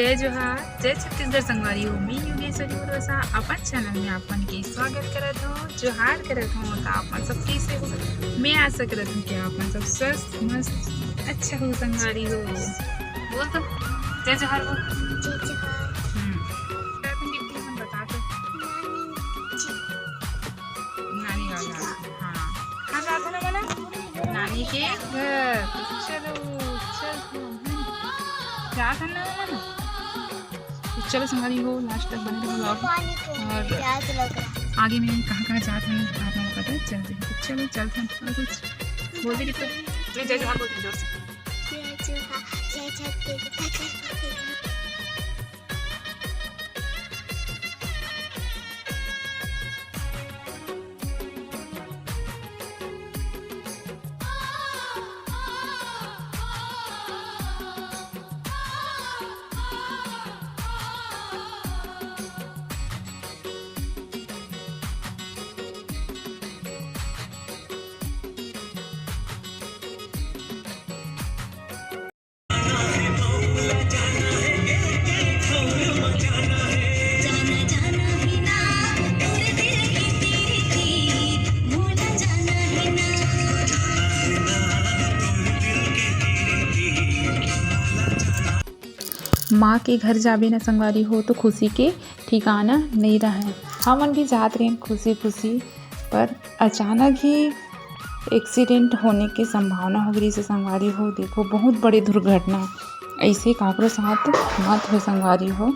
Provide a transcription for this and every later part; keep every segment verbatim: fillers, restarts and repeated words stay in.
जय जोहार, जय छत्तीसगढ़ संगवारी हो। मैं योगेश्वरी भरोसा अपन चैनल में आप मन के स्वागत करत हूँ, जोहार करत हूँ। तो आप मन सब कैसे हो? मैं आशा करत हूँ कि आप मन सब स्वस्थ, मस्त, अच्छा हो संगवारी हो। बोल तो, जय जोहार बोल। जय जोहार। हम्म। अपन गिट्टी मन बता तो। नानी वाला, हाँ। कहाँ जात हन हमन? नानी के घर। चलो, चल। जात हन ना हमन? तो चलो संगवारी हो, लास्ट तक बने रहो vlog। पानी को और प्यास लग रहा है। आगे में कहाँ कहाँ जात हन, आप लोगों को पता चल जाए। तो चलो, चलत हन। और कुछ बोल दे कि तो। जय जोहार बोल दे जोर से। जय जोहार, जय छत्तीसगढ़। माँ के घर जाबे न संगवारी हो, तो खुशी के ठिकाना नइ रहय। हमन भी जात रहेन खुशी खुशी, पर अचानक ही एक्सीडेंट होने के संभावना हो गई से संगवारी हो। देखो, बहुत बड़े दुर्घटना ऐसे काकरो साथ मत हो संगवारी हो।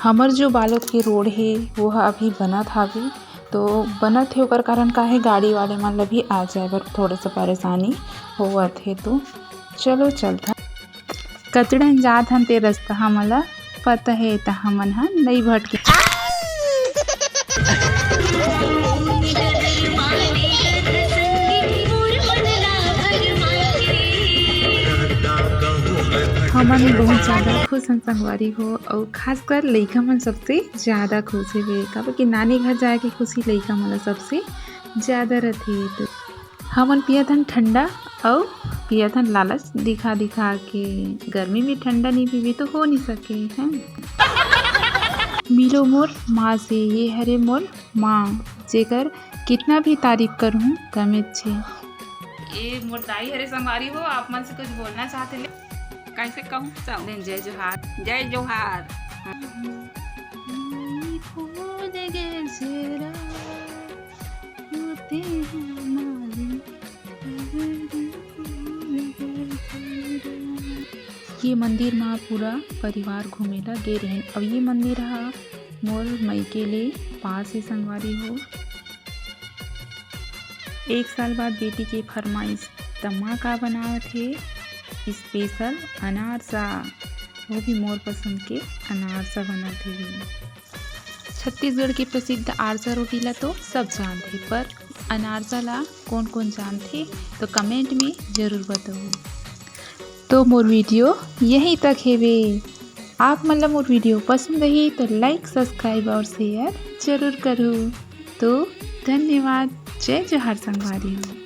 हमर जो बालोद के रोड हे, वो ह अभी बनत हावे, तो बनत हे, ओकर कारण का हे, गाड़ी वाले मन ल भी आ जाए बर थोड़ा सा परेशानी होवत हे। तो चलो चलथन। कचड़न जात हन ते रस्ता हमन ल पता हे, त हमन ह नइ भटके। हमन बहुत ज्यादा खुश हन संगवारी हो, अउ खासकर लइका मन सबसे ज्यादा खुश हेवे, काबर कि नानी घर जाए के खुशी लइका मन ल सबसे ज्यादा रथे। तो हमन पियत हन ठंडा अउ पियत हन लालच दिखा दिखा के। गर्मी में ठंडा नहीं पीबे तो हो नहीं सके, हैं? मिलो मोर माँ से, ये हरे मोर माँ, जेकर कितना भी तारीफ करूँ कमेच हे। ए मोर दाई हरे संगवारी हो, आप मन से कुछ बोलना चाहते ले। कैसे कहूँ? सब। ले, जय जोहार। जय जोहार। ये मंदिर मा पूरा परिवार घूमे ला गे रहेन। अब ये मंदिर हा मोर मइके ले पास हे संगवारी हो। एक साल बाद बेटी के फरमाइश, त माँ का बनावत हे? स्पेशल अनारसा, वो भी मोर पसंद के अनारसा बनात हे। छत्तीसगढ़ के प्रसिद्ध आरसा रोटी ला तो सब जानथे, पर अनारसा ला कौन कौन जानथे तो कमेंट में जरूर बताओ। तो मोर वीडियो यहीं तक हेवे। आप मन ला मोर वीडियो पसंद आही तो लाइक, सब्सक्राइब और शेयर जरूर करो। तो धन्यवाद। जय जोहार संगवारी हो।